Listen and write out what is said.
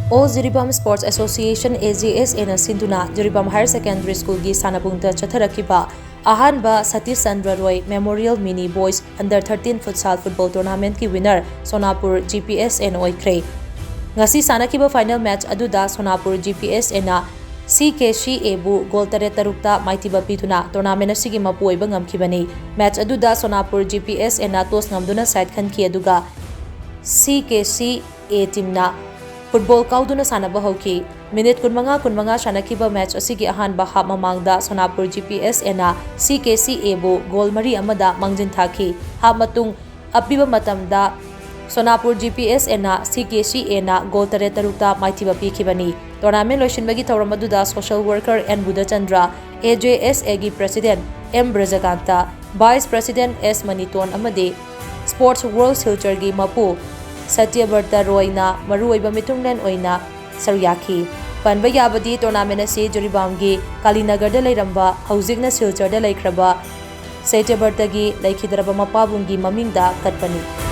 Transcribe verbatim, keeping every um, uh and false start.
All Jiribam Sports Association, A J S A ꯅ ꯁꯤꯟꯗꯨꯅ Jiribam Higher Secondary School ꯒꯤ ꯁꯥꯟꯅꯕꯨꯡꯗ ꯆꯠꯊꯔꯛꯈꯤꯕ ꯑꯍꯥꯟꯕ ꯁꯇꯤꯁ ꯆꯟꯗ꯭ꯔ ꯔꯣꯏ Memorial Mini Boys Under thirteen Futsal Football Tournament ꯀꯤ winner ꯁꯣꯅꯥꯄꯨꯔ G P S A ꯅ ꯑꯣꯏꯈ꯭ꯔꯦ꯫ ꯉꯁꯤ ꯁꯥꯟꯅꯈꯤꯕ final match ꯑꯗꯨꯗ ꯁꯣꯅꯥꯄꯨꯔ G P S A ꯅ C K C A ꯕꯨ goal ꯇꯔꯦꯠ ꯇꯔꯨꯛꯇ ꯃꯥꯏꯊꯤꯕ ꯄꯤꯗꯨꯅ tournament ꯑꯁꯤꯒꯤ ꯃꯄꯨ ꯑꯣꯏꯕ ꯉꯝꯈꯤꯕꯅꯤ꯫ Match ꯑꯗꯨꯗ ꯁꯣꯅꯥꯄꯨꯔ G P S A ꯅ toss ꯉꯝꯗꯨꯅ side ꯈꯟꯈꯤ, ꯑꯗꯨꯒ C K C A team ꯅ football ꯀꯥꯎꯗꯨꯅ ꯁꯥꯟꯅꯕ ꯍꯧꯈꯤ꯫ Minute ꯀꯨꯟꯃꯉꯥ ꯀꯨꯟꯃꯉꯥ ꯁꯥꯟꯅꯈꯤꯕ match ꯑꯁꯤꯒꯤ ꯑꯍꯥꯟꯕ half ꯃꯃꯥꯡꯗ ꯁꯣꯅꯥꯄꯨꯔ G P S A ꯅ C K C A ꯕꯨ goal ꯃꯔꯤ ꯑꯃꯗ ꯃꯥꯡꯖꯤꯟ ꯊꯥꯈꯤ꯫ Half ꯃꯇꯨꯡ ꯑꯄꯤꯕ ꯃꯇꯝꯗ ꯁꯣꯅꯥꯄꯨꯔ G P S A ꯅ C K C A ꯅ goal ꯇꯔꯦꯠ ꯇꯔꯨꯛꯇ ꯃꯥꯏꯊꯤꯕ ꯄꯤꯈꯤꯕꯅꯤ꯫ Tournament ꯂꯣꯏꯁꯤꯟꯕꯒꯤ ꯊꯧꯔꯝ ꯑꯗꯨꯗ social worker N Budhachandra, A J S A ꯒꯤ President M ꯕ꯭ꯔꯖꯀꯥꯟꯇ, Vice President S ꯃꯅꯤꯇꯣꯟ ꯑꯃꯗꯤ Sports World ꯁꯤꯜꯆꯔꯒꯤ ꯃꯄꯨ ꯁꯇ꯭ꯌꯕ꯭ꯔꯇ ꯔꯣꯏꯅ ꯃꯔꯨꯑꯣꯏꯕ ꯃꯤꯊꯨꯡꯂꯦꯟ ꯑꯣꯏꯅ ꯁꯔꯨꯛ ꯌꯥꯈꯤ꯫ ꯄꯟꯕ ꯌꯥꯕꯗꯤ tournament ꯑꯁꯤ ꯖꯤꯔꯤꯕꯥꯝꯒꯤ ꯀꯥꯂꯤꯅꯒꯔꯗ ꯂꯩꯔꯝꯕ, ꯍꯧꯖꯤꯛꯅ ꯁꯤꯜꯆꯔꯗ ꯂꯩꯈ꯭ꯔꯕ ꯁꯇ꯭ꯌꯕ꯭ꯔꯇꯒꯤ ꯂꯩꯈꯤꯗ꯭ꯔꯕ ꯃꯄꯥꯕꯨꯡꯒꯤ ꯃꯃꯤꯡꯗ ꯀꯠꯄꯅꯤ꯫